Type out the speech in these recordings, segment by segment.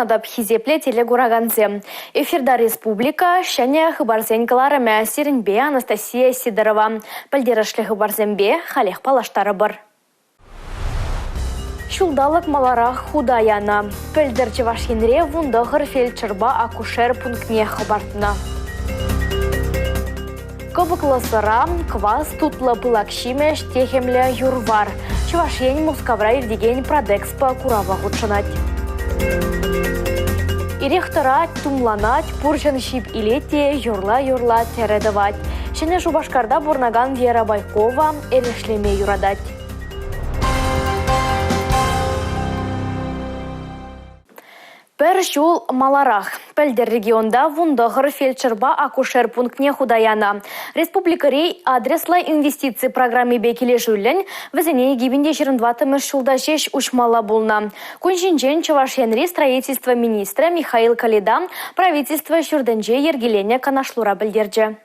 сунатӑп, хисеплӗ телекуракансем. Эфирта республика ҫӗнӗ хыпарсен кӑларӑмӗ. Сирӗнпе Анастасия Сидорова. Пӗлтерӗшлӗ хыпарсемпе халех паллаштарӑпӑр. Ҫулталӑк маларах хута янӑ. Пӗлтӗр Чӑваш Енре 19 фельдшерпа акушер пунктне хӑпартнӑ. Кӑпӑклӑ сӑра, квас, тутлӑ пылак ҫимӗҫ, техӗмлӗ юр-вар. Чӑваш Ен Мускавра иртекен Продэкспо курава хутшӑнать. Ирех тӑрать, тумланать, пурҫӑн ҫип илет те юрла-юрла тӗрӗ тӑвать. Ҫӗнӗ Шупашкарта пурӑнакан Вера Байкова эрешлеме юратать. Пӗр ҫул маларах пӗлтӗр регионта 19 фельдшерпа акушер пунктне хута янӑ. Республикӑри адреслӑ инвестици программипе килӗшӳллӗн вӗсене 2024 ҫулта ҫеҫ уҫмалла пулнӑ. Кун ҫинчен Чӑваш Енри строительство министрӗ Михаил Калида правительство ҫуртӗнче йӗркеленӗ канашлура пӗлтерчӗ.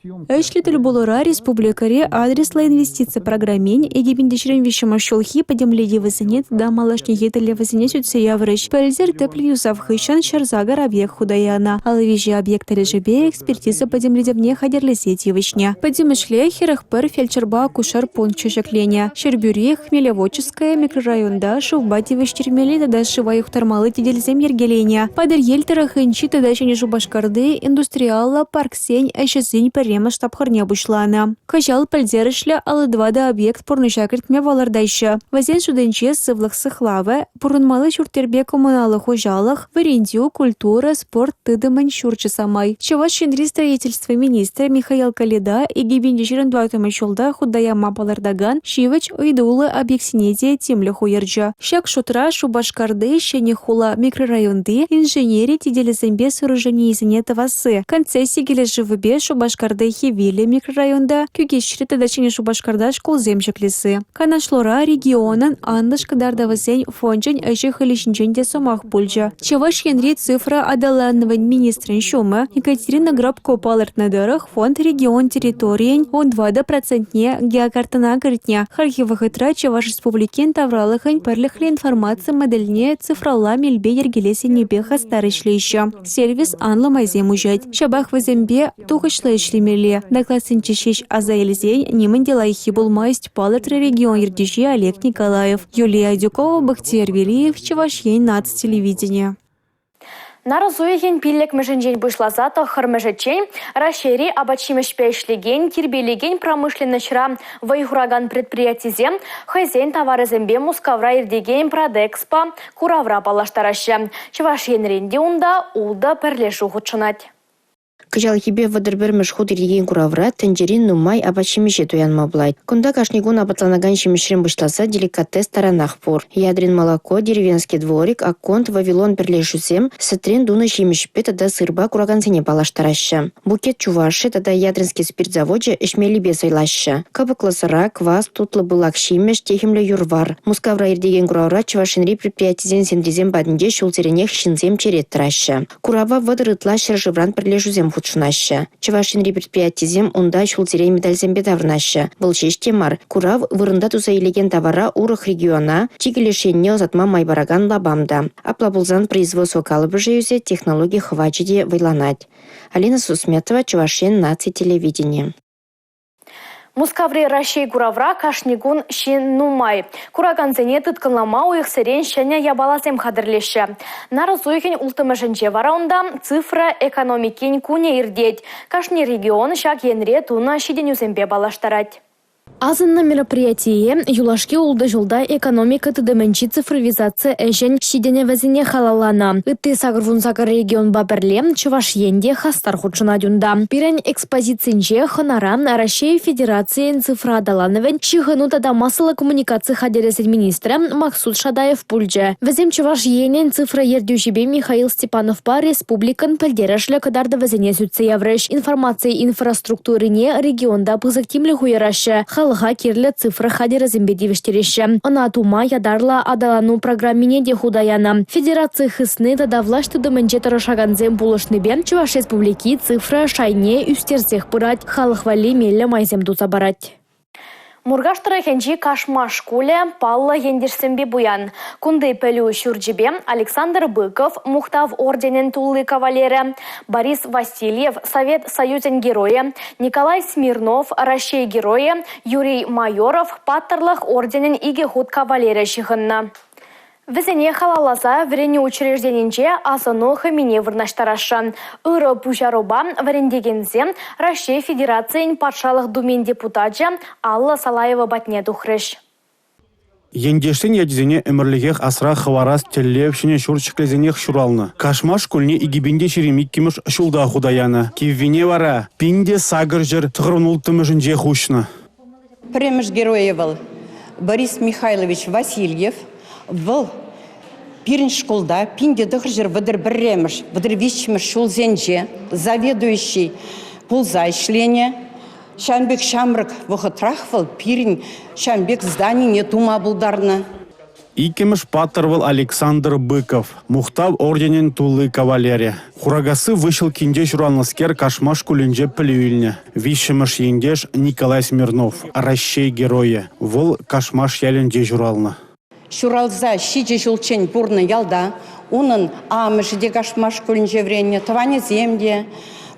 Ӗҫлӗ тӗл пулура республикӑри адреслӑ инвестици программин 2023 ҫулхи пӗтӗмлетӗвӗсене тата малашнехи тӗллевӗсене сӳтсе яврӗҫ. Пӗлтӗр тӗплӗ юсав хыҫҫӑн 108 объект хута янӑ. 53 объект тӗлӗшӗпе экспертиза пӗтӗмлетӗвне хатӗрлесе тивӗҫнӗ. Пӗтӗмӗшле 41 фельдшерпа акушер пункчӗ ҫӗкленӗ. Ҫӗрпӳри Хмелеводческая микрорайонта шывпа тивӗҫтермелли тата шыва юхтармалли тетелсем йӗркеленӗ. Патӑрьел тӑрӑхӗнчи тата Ҫӗнӗ Шупашкарти индустриаллӑ парксен ӗҫӗсен пӗрремӗш тапхӑрне пуҫланӑ. Кӑҫал пӗлтерӗшлӗ 54 объект пурнӑҫа кӗртме палӑртаҫҫӗ. Вӗсен шутӗнче сывлӑх сыхлавӗ, пурӑнмалли ҫурт-йӗрпе коммуналлӑ хуҫалӑх, вӗрентӳ, культура, спорт тытӑмӗн ҫурчӗ самай. Чӑваш Енри строительство министрӗ Михаил Калида 2024 ҫулта хута яма палӑртакан ҫивӗч ыйтуллӑ объектсене те тимлӗх уйӑрчӗ. Ҫак шутра Шупашкарти Ҫӗнӗ хула микрорайонти инженери тетелӗсемпе сооруженийӗсене тӑвасси, концесси килӗшӗвӗпе Шупашкарти Хӗвеллӗ микрорайонта, Кӳкеҫре тата Ҫӗнӗ Шупашкарта шкулсем ҫӗклесси. Канашлура регионӑн анлӑш кӑтартӑвӗсен фончӗн ӗҫӗ-хӗлӗ ҫинчен те сӑмах пулчӗ. Чӑваш Енри цифра аталанӑвӗн министрӗн ҫумӗ Екатерина Грабко палӑртнӑ тӑрӑх, фонд регион территорийӗн 14 процентне геокартӑна кӗртнӗ. Хальхи вӑхӑтра Чӑваш Республикин тавралӑхӗн пӗрлӗхлӗ информаци модельне цифрӑлла мелпе йӗркелес енӗпе хастар ӗҫлеҫҫӗ. Сервис анлӑ майсем уҫать. Ҫапах вӗсемпе тухӑҫлӑ ӗҫлемелле. Докладсенче ҫеҫ аса илсен нимӗн те лайӑххи пулмасть, палӑртрӗ регион ертӳҫи Олег Николаев. Юлия Адюкова, Бахтияр Велиев, Чӑваш Ен наци телевиденийӗ. Нарӑс уйӑхӗн пиллӗкмӗшӗнчен пуҫласа тӑххӑрмӗшӗччен Раҫҫейри апат-ҫимӗҫпе ӗҫлекен, тирпейлекен промышленноҫра вӑй хуракан предприятисем хӑйсен таварӗсемпе Мускавра иртекен Продэкспо куравра паллаштараҫҫӗ. Чӑваш Енрен те унта ултӑ пӗрлешӳ хутшӑнать. Кӑҫалхипе 31-мӗш хут иртекен куравра тӗнчери нумай апат-ҫимӗҫе туянма пулать. Кунта кашни кун апатланакан ҫимӗҫрен пуҫласа деликатес таранах пур. Ядрин молоко, Деревенский дворик, Акконд, Вавилон пӗрлешӳсем сӗтрен тунӑ ҫимӗҫпе тата сырпа куракансене паллаштараҫҫӗ. Букет Чуваши тата Ядринский спирт завочӗ ӗҫмеллипе сӑйлаҫҫӗ. Кӑпӑклӑ сӑра, квас, тутлӑ пылак ҫимӗҫ, техӗмлӗ юр-вар. Мускавра иртекен куравра Чӑваш Енри предприятисен сентрисем патӗнче ҫулсеренех ҫынсем черет тӑраҫҫӗ. Курава 30 ытла ҫӗршывран пӗрлешӳсем хутшӑнаҫҫӗ. Чӑваш Енри предприятисем унта ҫулсерен медальсемпе таврӑнаҫҫӗ. Вӑл ҫеҫ те мар, курав вырӑнта туса илекен тавара урӑх региона, чикӗ леш енне ӑсатма май паракан лапам та. Апла пулсан производство калӑпӑшӗ ӳсет, технологи хӑвачӗ те вӑйланать. Алина Сусметова, Чӑваш Ен наци телевиденийӗ. Мускаври Раҫҫей куравра кашни кун ҫын нумай. Куракансене тыткӑнлама уйӑхсерен ҫӗнӗ япаласем хатӗрлеҫҫӗ. Нарӑс уйӑхӗн улттӑмӗшӗнче вара унта цифра экономикин кунӗ иртет. Кашни регион ҫак енре тунӑ ҫитӗнӳсемпе паллаштарать. Асӑннӑ мероприятие юлашки ултӑ ҫулта экономика тытӑмӗнчи цифровизаци ӗҫӗн ҫитӗнӗвӗсене халалланӑ. Ытти 88 регионпа пӗрле Чӑваш Ен те хастар хутшӑнать унта. Пирӗн Экспозицинче хӑнара Раҫҫей Федерацийӗн цифра аталанӑвӗн ҫыхӑну тата массӑллӑ коммуникаци хатӗрӗсен министрӗ Максут Шадаев пулчӗ. Вӗсем Чӑваш Енӗн цифра ертӳҫипе Михаил Степановпа республикӑн пӗлтерӗшлӗ кӑтартӑвӗсене сӳтсе яврӗҫ. Информаци инфраструктурине регионта пысӑк тимлӗх уйӑраҫҫӗ, халӑха кирлӗ цифра хатӗрӗсемпе тивӗҫтереҫҫӗ. Ӑна тума ятарлӑ аталану программине те хута янӑ. Федераци хысни тата влаҫ тытӑмӗнче тӑрӑшакансем пулӑшнипе Чӑваш Республики цифра шайне ӳстерсех пырать, халӑх валли меллӗ майсем туса парать. Муркаш тӑрӑхӗнчи Кашмаш шкулӗ паллӑ ентешсемпе пуян. Кунти пӗлӳ ҫурчӗпе Александр Быков, Мухтав орденӗн тулли кавалерӗ, Борис Васильев, Совет Союзӗн Геройӗ, Николай Смирнов, Раҫҫей Геройӗ, Юрий Майоров Паттӑрлӑх орденӗн икӗ хут кавалерӗ ҫыхӑннӑ. Вӗсене халалласа вӗренӳ учрежденинче асӑну хӑмине вырнаҫтарасшӑн. Ырӑ пуҫарупа вӗрентекенсем Раҫҫей Федерацийӗн Патшалӑх Думин депутачӗ Алла Салаева патне тухрӗҫ. Ентешсен ячӗсене ӗмӗрлӗхех асра хӑварас тӗллев ҫӗнӗ ҫурт ҫӗклесенех ҫуралнӑ. Кашмаш шкулне 2022-мӗш ҫулта хута янӑ. Киввине вара 1896-мӗшӗнчех уҫнӑ. Пӗрремӗш геройӗ вӑл Борис Михайлович Васильев. Вӑл пирӗн шкулта 1931-мӗш, 33-мӗш ҫулсенче заведующий пулса ӗҫленӗ. Ҫавӑн пек ҫамрӑк вӑхӑтрах вӑл пирӗн ҫавӑн пек зданине тума пултарнӑ. Иккӗмӗш паттӑр вӑл Александр Быков, Мухтав орденӗн тулли кавалерӗ. Хуракасси выҫҫӑлккинче ҫуралнӑскер Кашмаш шкулӗнче пӗлӳ илнӗ. Виҫҫӗмӗш ентеш Николай Смирнов, Раҫҫей Геройӗ. Вӑл Кашмаш ялӗнче ҫуралнӑ. Ҫуралса ҫичӗ ҫулччен пурӑннӑ ялта унӑн амӑшӗ те Кашмаш шкулӗнче вӗреннӗ, тӑванӗсем те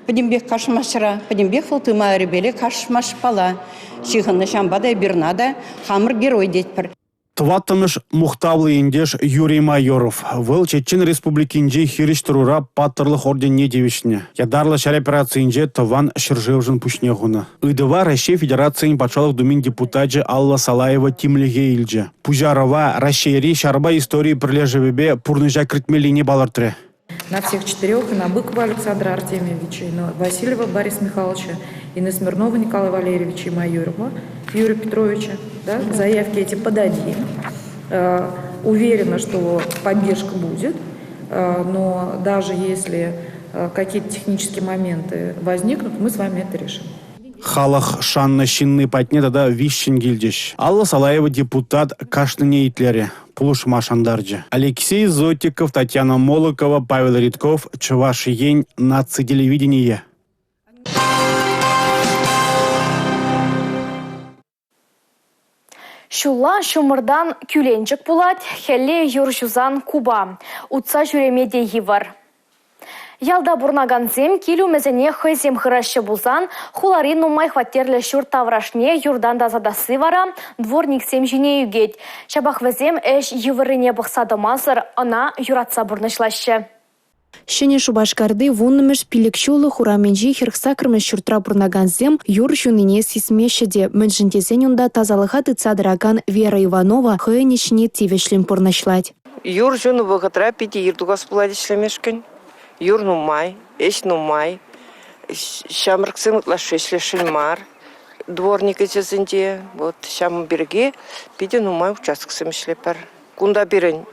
пӗтӗмпех Кашмашра, пӗтӗмпех вӑл тымарӗпеле Кашмашпала ҫыхӑннӑ. Ҫавӑнпа та эпир ӑна та хамӑр герой тетпӗр. Тӑваттӑмӗш мухтавлӑ ентеш Юрий Майоров. Вӑл Чечен Республикинчи хирӗҫ тӑрура паттӑрлӑх орденне тивӗҫнӗ. Ятарлӑ ҫар операцийӗнче тӑван ҫӗршывшӑн пуҫне хунӑ. Ыйтӑва Раҫҫей Федерацийӗн Патшалӑх Думин депутачӗ Алла Салаева тимлӗхе илчӗ. Пуҫарӑва Раҫҫейри ҫарпа истори пӗрлешӗвӗпе пурнӑҫа кӗртмеллине палӑртрӗ. На всех четырех, и на Быкова Александра Артемьевича, и на Васильева Бориса Михайловича, и на Смирнова Николая Валерьевича, и Майорова Юрия Петровича. Да, заявки эти подадим. Э, уверена, что поддержка будет, э, но даже если э, какие-то технические моменты возникнут, мы с вами это решим. Халӑх шаннӑ ҫынни патне тата виҫҫӗн килчӗҫ. Алла Салаева депутат кашнине итлерӗ, пулӑшма шантарчӗ. Алексей Зотиков, Татьяна Молокова, Павел Ритков, Чӑваш Ен, наци телевиденийӗ. Ҫулла ҫумӑртан кӳленчӗк пулать, хӗлле юр ҫусан купа. Утса ҫӳреме те йывӑр. Ялта пурӑнакансем кил умӗсене хӑйсем хыраҫҫӗ пулсан, хулари нумай хваттерлӗ ҫурт таврашне юртан тасатасси вара дворниксем ҫине ӳкет. Ҫапах вӗсем ӗҫ йывӑррине пӑхса тӑмасӑр ӑна юратса пурнӑҫлаҫҫӗ. Ҫӗнӗ Шупашкарти 10-мӗш пилӗкҫуллӑх урамӗнчи 48-мӗш ҫуртра пурӑнакансем юр ҫунине сисмеҫҫӗ те, мӗншӗн тесен унта тасалӑха тытса тӑракан Вера Иванова хӑйӗн ӗҫне тивӗҫлӗн пурнӑҫлать. Юр ҫунӑ вӑхӑтра питӗ ир тухас пулать ӗҫлемешкӗн. Юр нумай, ӗҫ нумай. Ҫамрӑксем ытлашши ӗҫлесшӗн мар. Дворник ӗҫӗсенче вот ҫавӑн пирки питӗ нумай участоксем ӗҫлетпӗр. Кунта пирӗн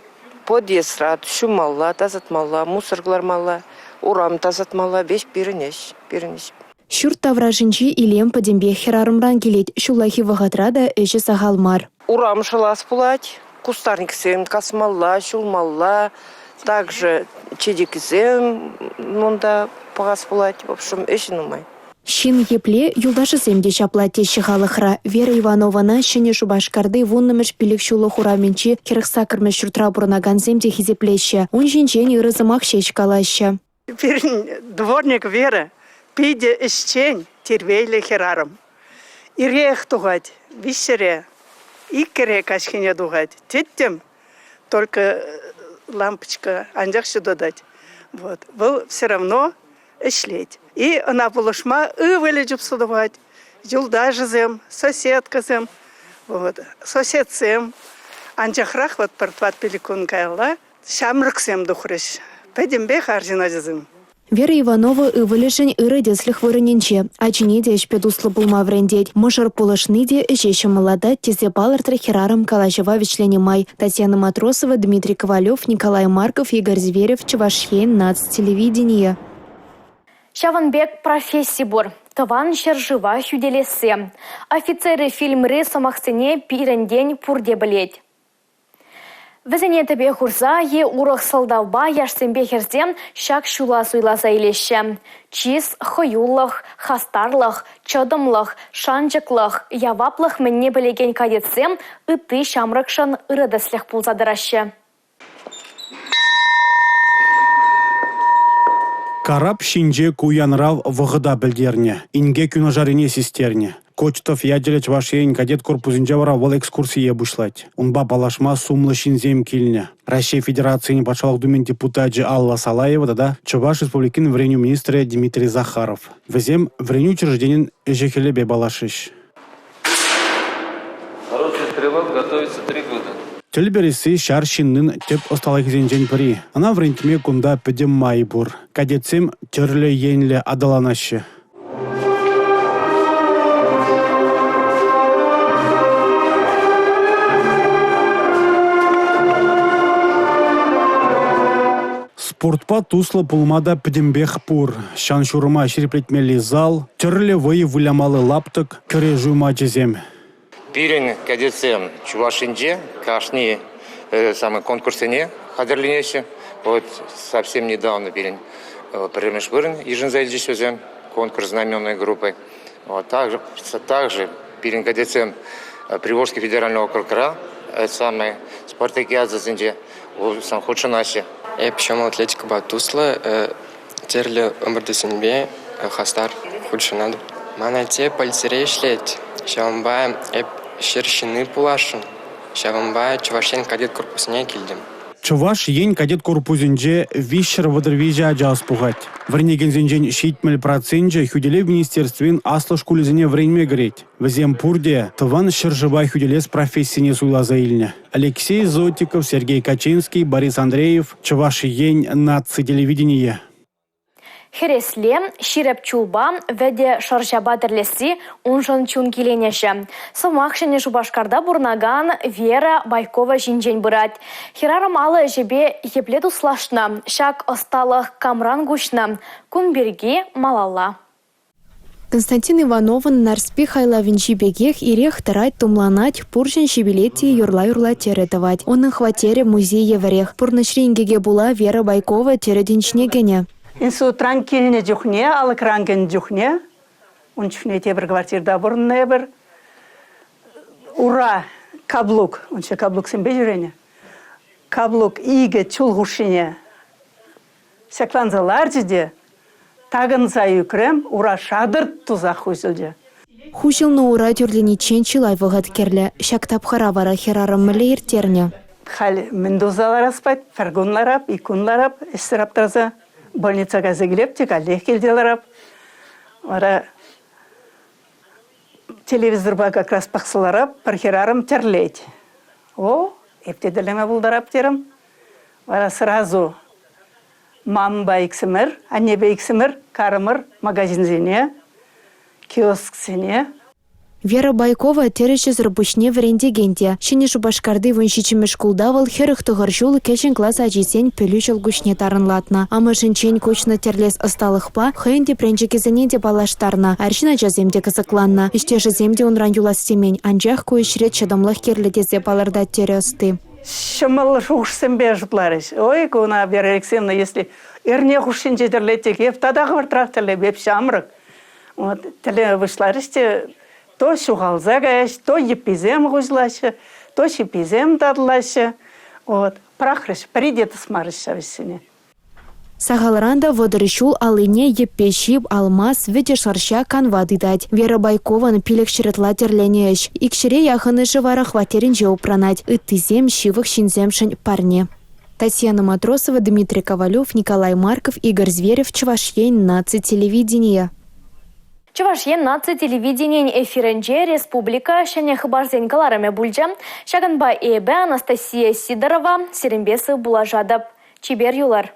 подъездра ҫумалла, тасатмалла, мусор кӑлармалла, урам тасатмалла. Веҫ пирӗн ӗҫ, пирӗн ӗҫ. Ҫурт таврашӗнчи илем пӗтӗмпех хӗрарӑмран килет. Ҫуллахи вӑхӑтра та ӗҫӗ сахал мар. Урам шӑлас пулать, кустарниксем касмалла, ҫулмалла, также чечекӗсем унта пӑхас пулать. В общем, ӗҫ нумай. Ҫын епле, юлташӗсем те ҫапла теҫҫӗ халӑхра. Вера Иванована Ҫӗнӗ Шупашкарти 10-мӗш пилӗкҫуллӑх урамӗнчи 48-мӗш ҫуртра пурӑнакансем те хисеплеҫҫӗ. Ун ҫинчен ырӑ сӑмах ҫеҫ калаҫҫӗ. Пирӗн дворник Вера питӗ ӗҫчен, тирпейлӗ хӗрарӑм. Ирех тухать, виҫҫӗре, иккӗре каҫхине тухать. Тӗттӗм, только лампочка анчах ҫутатать. Вот. Вӑл все равно ӗҫлет. И ӑна пулӑшма ывӑлӗ чупса тухать, юлташӗсем, соседкӑсем, вот, соседсем. Анчахрах вот пӗр тӑват-пилӗк кун каялла ҫамрӑксем тухрӗҫ. Пӗтӗмпех арҫын ачасем. Вера Иванова ывӑлӗшӗн ырӑ тӗслӗх вырӑнӗнче. Ачине те ӗҫпе туслӑ пулма вӗрентет. Мӑшӑр пулӑшни те ӗҫе ҫӑмӑллатать тесе палӑртрӗ хӗрарӑм калаҫӑва вӗҫленӗ май. Татьяна Матросова, Дмитрий Ковалев, Николай Марков, Игорь Зверев, Чӑваш Ен, наци телевиденийӗ. Ҫавӑн пек професси пур – Тӑван ҫӗршыва хӳтӗлесси. Офицеры фильмри сӑмахсене пирӗнтен пурте пӗлет. Вӗсене тӗпе хурса е урӑх сӑлтавпа яшсемпе хӗрсем ҫак ҫула суйласа илеҫҫӗ. Чыс, хӑюлӑх, хастарлӑх, чӑтӑмлӑх, шанчӑклӑх, яваплӑх мӗнне пӗлекен кадетсем ытти ҫамрӑкшӑн ырӑ тӗслӗх пулса тӑраҫҫӗ. Карап ҫинче ку янрав вӑхӑта пӗлтернӗ, инкек юнашаррине систернӗ. Кочетов ячӗллӗ Чӑваш Ен кадет корпусӗнче вара вӑл экскурсие пуҫлать. Унпа паллашма сумлӑ ҫынсем килнӗ. Раҫҫей Федерацийӗн Патшалӑх Думин депутачӗ Алла Салаева тата Чӑваш Республикин вӗренӳ министрӗ Дмитрий Захаров. Вӗсем вӗренӳ учрежденин ӗҫӗ-хӗлӗпе паллашрӗҫ. Хороший стрелок готовится три года. Тӗл пересси ҫар ҫыннин тӗп ӑсталӑхӗсенчен пӗри. Ӑна вӗрентме кунта пӗтӗм май пур. Кадетсем тӗрлӗ енлӗ аталанаҫҫӗ. Спортпа туслӑ пулма та пӗтӗмпех пур. Ҫан-ҫурӑма ҫирӗплетмелли зал, тӗрлӗ вӑйӑ вылямалли лаптӑк, кӗрешӳ мачӗсем. Пирӗн кадетсем Чӑваш Енче кашни самый конкурссене хатӗрленеҫҫӗ. Вот совсем недавно пирӗн пӗрремӗш вырӑн йышӑнса илчӗҫ вӗсем конкурс знаменной группы. Вот также пирӗн кадетсем Приволжский федеральный округра самый спартакиадӑсенче хутшӑнаҫҫӗ. Эп ҫӑмӑл атлетикӑпа туслӑ, тӗрлӗ ӑмӑртусемпе хастар хутшӑнатӑп. Ман атте полицире ӗҫлет, ҫавӑнпа эп ҫӗр ҫынни пуласшӑн, ҫавӑнпа Чӑваш Ен кадет корпусне килтӗм. Чӑваш Ен кадет корпусӗнче 333 ача ӑс пухать. Вӗренекенсенчен 70 проценчӗ хӳтӗлев министерствин аслӑ шкулӗсене вӗренме кӗрет. Вӗсем пурте Тӑван ҫӗршыва хӳтӗлес профессине суйласа илнӗ. Алексей Зотиков, Сергей Качинский, Борис Андреев, Чӑваш Ен наци телевиденийӗ. Хӗресле, ҫирӗп чулпа, вӗтӗ шӑрҫапа тӗрлесси уншӑн чун киленӗҫӗ. Сӑмах Ҫӗнӗ Шупашкарта пурӑнакан Вера Байкова ҫинчен пырать. Хӗрарӑм алӑ ӗҫӗпе епле туслашнӑ, ҫак ӑсталӑх камран куҫнӑ? Кун пирки малалла. Константин Ивановӑн «Нарспи» хайлавӗнчи пекех ирех тӑрать, тумланать, пурҫӑн ҫипелет те юрла-юрла тӗрӗ тӑвать. Унӑн хваттерӗ музей евӗрех. Пурнӑҫри инкеке пула Вера Байкова тӗрӗ тӗнчине кӗнӗ. Институтран килнӗ чухне, алӑкран кӗнӗ чухне, ун чухне тепӗр квартирта пурӑннӑ эпир, ура каблук, ун чухне каблуксемпе ҫӳренӗ, каблук икӗ чул хушшине Ҫакланса ларчӗ те такӑнса ӳкрӗм, ура шатӑрт тусах хуҫӑлчӗ. Хуҫӑлнӑ ура тӳрлениччен чылай вӑхӑт кирлӗ. Ҫак тапхӑра вара хӗрарӑм мӗнле ирттернӗ? Халь мӗн туса ларас пать? Пӗр кун ларап, ик кун ларап, ӗҫсӗр аптӑраса. Больница кайса килеп те каллех килте ларап. Вара телевизорпа как раз пӑхса ларап, пӗр хӗрарӑм тӗрлет. О, эп те тӗрлеме пултарап терӗм. Вара сразу мамӑпа иксӗмӗр, аннепе иксӗмӗр карӑмӑр магазинсене, киосксене. Вера Байкова тӗрӗҫӗсӗр пуҫне вӗрентекен те. Ҫӗнӗ Шупашкарти 17-мӗш шкулта вӑл 49 ҫул кӗҫӗн класс ачисен пӗлӳ ҫӑлкуҫне тарӑнлатнӑ. Амӑшӗнчен куҫнӑ тӗрлес ӑсталӑхпа хӑйӗн тӗпренчӗкӗсене те паллаштарнӑ. Арҫын ачасем те кӑсӑкланнӑ. Ӗҫтешӗсем те унран юлас темен, анчах ку ӗҫре чӑтӑмлӑх кирлӗ тесе палӑртать тӗрӗ ӑсти. Ҫӑмӑл шухӑшсемпе шутларӗҫ. Ой, куна, Вера Алексеевна, если эрне хушшинче тӗрлет тек, эп тата хӑвӑртрах тӗрлеп, эп ҫамрӑк. Вот, тӗле пуҫларӗҫ те то ҫухалса каяҫ, то йӗпписем хуҫлаҫҫӗ, то ҫипписем татӑлаҫҫӗ. Вот, пӑрахрӗҫ, пӗри те тӑсмарӗҫ ҫав ӗҫсене. Сахалран та 30 ҫул аллине йӗппе ҫип, алмаз, вӗтӗ шӑрҫа, канва тытать. Вера Байкован 500 ытла тӗрленӗ ӗҫ. Икҫӗре яхӑнӑшӗ вара хваттерӗнче упранать. Ыттисем ҫывӑх ҫынсемшӗн парне. Татьяна Матросова, Дмитрий Ковалев, Николай Марков, Игорь Зверев, Чӑваш Ен наци телевиденийӗ. Чӑваш Ен наци телевиденийӗн эфирӗнче республика ҫӗнӗ хыпарсен кӑларӑмӗ пулчӗ. Ҫакӑнпа эпӗ, Анастасия Сидорова, сирӗнпе сыв пулашатӑп. Чипер юлӑр.